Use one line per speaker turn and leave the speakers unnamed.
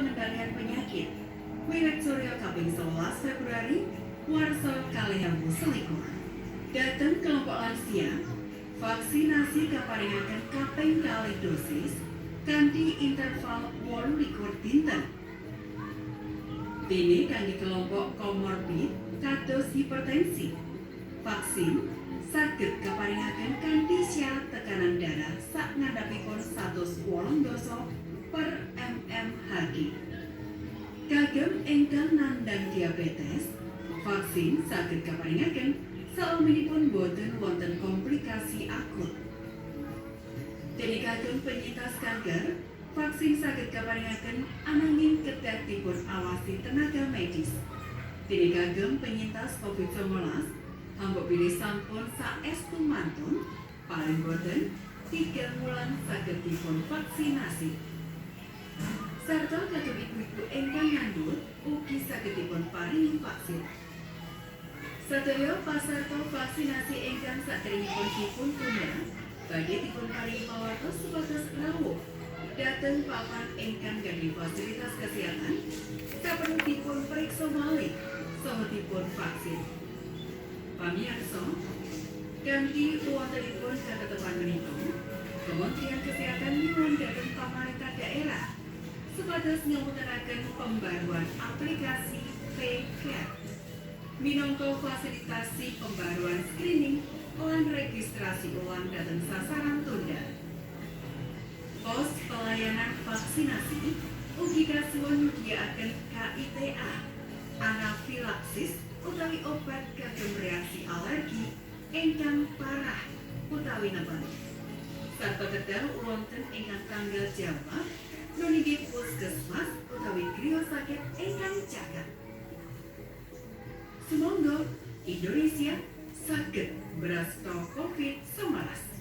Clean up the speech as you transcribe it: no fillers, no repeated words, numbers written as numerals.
Pengendalian Penyakit wiwit surya kaping 11 Februari warsa 2021. Dhateng kelompok lansia, vaksinasi kaparingaken kaping 2 dosis kanthi interval 28 dinten. Dene kangge kelompok komorbid kados hipertensi, vaksin saged kaparingaken kanthi syarat tekanan darah sak ngandhapipun 180 per mmHg. Kagem ingkang nandhang diabetes, vaksin saged kaparingaken salaminipun boten wonten komplikasi akut. Dene kagem penyintas kanker, vaksin saged kaparingaken ananging kedah dipun awasi tenaga medis. Dene kagem penyintas COVID-19, ambok bilih sampun saestu mantun, paling boten 3 wulan saged dipun vaksinasi. Sarta kagem ibu-ibu ingkang ngandhut ugi saged dipun paringi vaksin. Sadaya pasarta vaksinasi ingkang saderengipun dipun tunda badhe dipun paringi pawartos supados rawuh dhateng papan ingkang gadhah fasilitas kesehatan saperlu dipun periksa malih saha dipun vaksin. Pamirsa, kanthi wontenipun katetepan menika, Kementerian Kesehatan nyuwun dhateng pamarentah daerah supados ngawontenaken pembaruan aplikasi P-Care minangka fasilitasi pembaruan screening lan registrasi ulang dhateng sasaran tunda. Pos pelayanan vaksinasi ugi kasuwun nyediakaken KITA anafilaksis utawi obat kagem reaksi alergi ingkang parah utawi nemen. Sarta kedah wonten ingkang tanggal jawab nunigi puskesmas utawi griya sakit ingkang caket. Sumangga, Indonesia saged mbrasta COVID-19.